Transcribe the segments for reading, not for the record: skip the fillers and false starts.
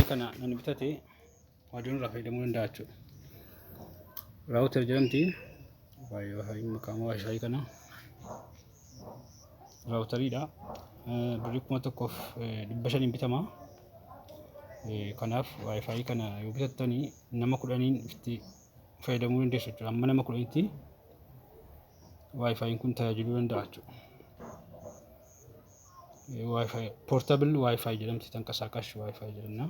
Kana namni bitate waajjirri irraa fayyadamuu danda'a jechuudha. Router jedhamti. WiFi, maqaan WiFi kana routeriidha. Birrii 1500n bitama. Kanaaf WiFi kana yoo bitattanii nama 10n itti fayyadamuu dandeessu jechuudha. Amma nama 10tti WiFiin kun tajaajiluu danda'a jechuudha. WiFi, portable WiFi jedhamti, ተንቀሳቃሽ WiFi jedhamna.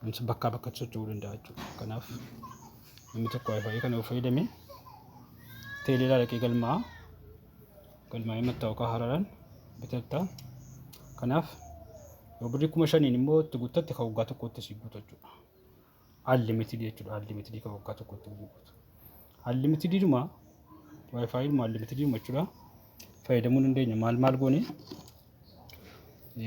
Innis bakkaa bakkatti socho'uu danda'a jechuudha. Kanaaf namni tokko WiFi kana yoo fayyadame teeleedhaa dhaqee galmaa'a. Galmaa'ee mattaawaqaa haaraadhaan bitatta. Kanaaf yoo birrii 5000n immoo itti guuttatte kan waggaa tokkotti si guutu jechuudha. Unlimited jechuudha. Unlimited kan waggaa tokkotti si guutu. Unlimitedidhuma WiFi dhuma unlimitedidhuma jechuudha. Fayyadamuu dandeenya. Maal maal goone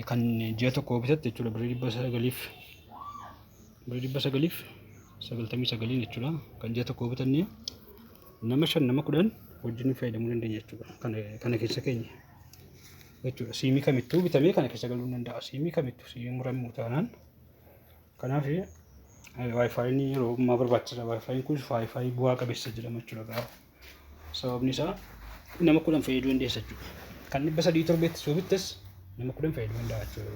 kan ji'a tokko bitatte jechuudha, birrii 999n jechuudha. Kan ji'a tokko bitannee nama shan, nama 10 wajjin fayyadamuu dandeenya jechuudha. Kana keessa keenya jechuudha. Siimii kamittuu bitamee kana keessa galuu danda'a. Siimii kamittuu, siimii muramuu taanaan. Kanaaf WiFiin yeroo ammaa barbaachisaadha. WiFiin kun WiFi bu'aa qabeessa jedhama jechuudha gaafa. Sababni isaa nama 10 fayyaduu dandeessa jechuudha. Kan 307tti soo bittes nama 10 fayyaduu danda'a jechuudha.